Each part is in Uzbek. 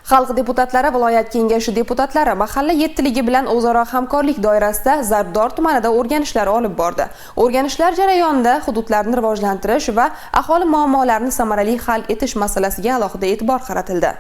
Xalq deputatlari viloyat kengashi deputatlari mahalla yettiligi bilan o'zaro hamkorlik doirasida Zarbdor tumanida o'rganishlar olib bordi. O'rganishlar jarayonida hududlarni rivojlantirish va aholi muammolarini samarali hal etish masalasiga alohida e'tibor qaratildi.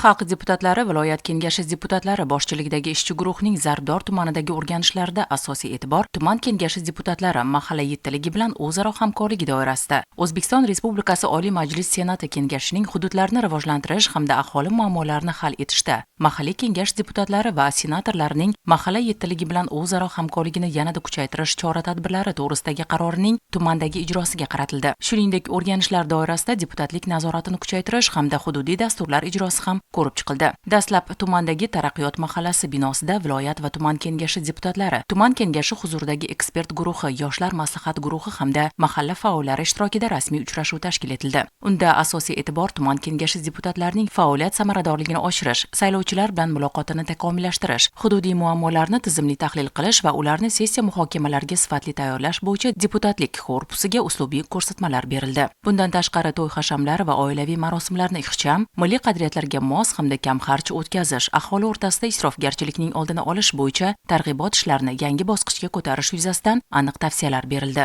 Xalq deputatlari viloyat kengashi deputatlari boshchiligidagi ishchi guruhning Zarbdor tumanidagi o'rganishlarida asosiy e'tibor tuman kengashi deputatlari mahalla yettiligi bilan o'zaro hamkorligi doirasida O'zbekiston Respublikasi Oliy Majlis Senati kengashining hududlarni rivojlantirish hamda aholi muammolarini hal etishda mahalliy kengash deputatlari va senatorlarining mahalla yettiligi bilan o'zaro hamkorligini yanada kuchaytirish chora-tadbirlari to'g'risidagi qarorining tumandagi ijrosiga qaratildi. Shuningdek, o'rganishlar doirasida deputatlik nazoratini kuchaytirish hamda hududiy dasturlar ijrosi ham ko'rib chiqildi. Dastlab tumandagi Taraqqiyot mahallasi binosida viloyat va tuman kengashi deputatlari, tuman kengashi huzuridagi ekspert guruhi, yoshlar maslahat guruhi hamda mahalla faollari ishtirokida rasmiy uchrashuv tashkil etildi. Unda asosiy e'tibor tuman kengashi deputatlarining faoliyat samaradorligini oshirish, saylovchilar bilan muloqotini takomillashtirish, hududiy muammolarni tizimli tahlil qilish va ularni sessiya muhokamalariga sifatli tayyorlash bo'yicha deputatlik korpusiga uslubiy ko'rsatmalar berildi. Bundan tashqari, to'y hashamlar va oilaviy marosimlarni ixcham, milliy qadriyatlarga mos hamda kam xarj o'tkazish, aholi o'rtasida isrofgarchilikning oldini olish bo'yicha targ'ibot ishlarini yangi bosqichga ko'tarish yuzasidan aniq tavsiyalar berildi.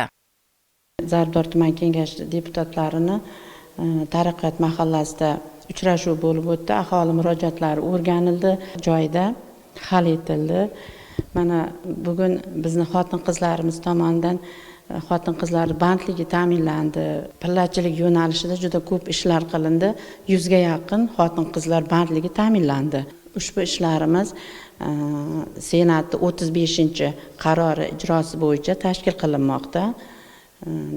Zarbdor tuman kengashi deputatlarini Taraqqiyot mahallasida uchrashuv bo'lib o'tdi. Aholi murojaatlari o'rganildi, joyida hal etildi. Mana bugun bizni xotin-qizlarimiz tomonidan xotin-qizlar bandligi ta'minlandi. Pillachilik yo'nalishida juda ko'p ishlar qilindi. 100 ga yaqin xotin-qizlar bandligi ta'minlandi. Ushbu ishlarimiz Senatning 35-qarori ijrosi bo'yicha tashkil qilinmoqda.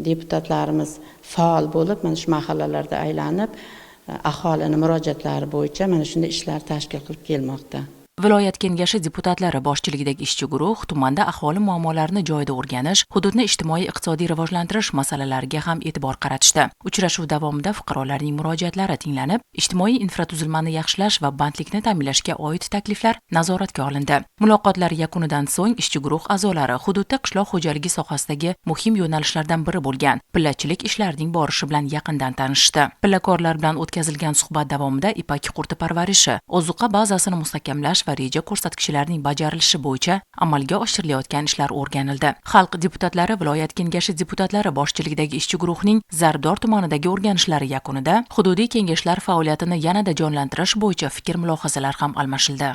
Deputatlarimiz faol bo'lib, mana shu mahallalarda aylanib, aholini murojaatlari bo'yicha mana shunday ishlar tashkil qilib kelmoqda. Viloyat kengashi deputatlari boshchiligidagi ishchi guruh tumanda aholi muammolarini joyida o'rganish, hududni ijtimoiy-iqtisodiy rivojlantirish masalalariga ham e'tibor qaratishdi. Uchrashuv davomida fuqarolarning murojaatlari tinglanib, ijtimoiy infratuzilmani yaxshilash va bandlikni ta'minlashga oid takliflar nazoratga olindi. Muloqotlar yakunidan so'ng ishchi guruh a'zolari hududda qishloq xo'jaligi sohasidagi muhim yo'nalishlardan biri bo'lgan pillachilik ishlarining borishi bilan yaqindan tanishdi. Pillakorlar bilan o'tkazilgan suhbat davomida ipak qurti parvarishi, ozuqa bazasini mustahkamlash va reja ko'rsatkichlarining bajarilishi bo'yicha amalga oshirilayotgan ishlar o'rganildi. Xalq deputatlari viloyat kengashi deputatlari boshchiligidagi ishchi guruhning Zarbdor tumanidagi o'rganishlari yakunida hududiy kengashlar faoliyatini yanada jonlantirish bo'yicha fikr mulohazalar ham almashildi.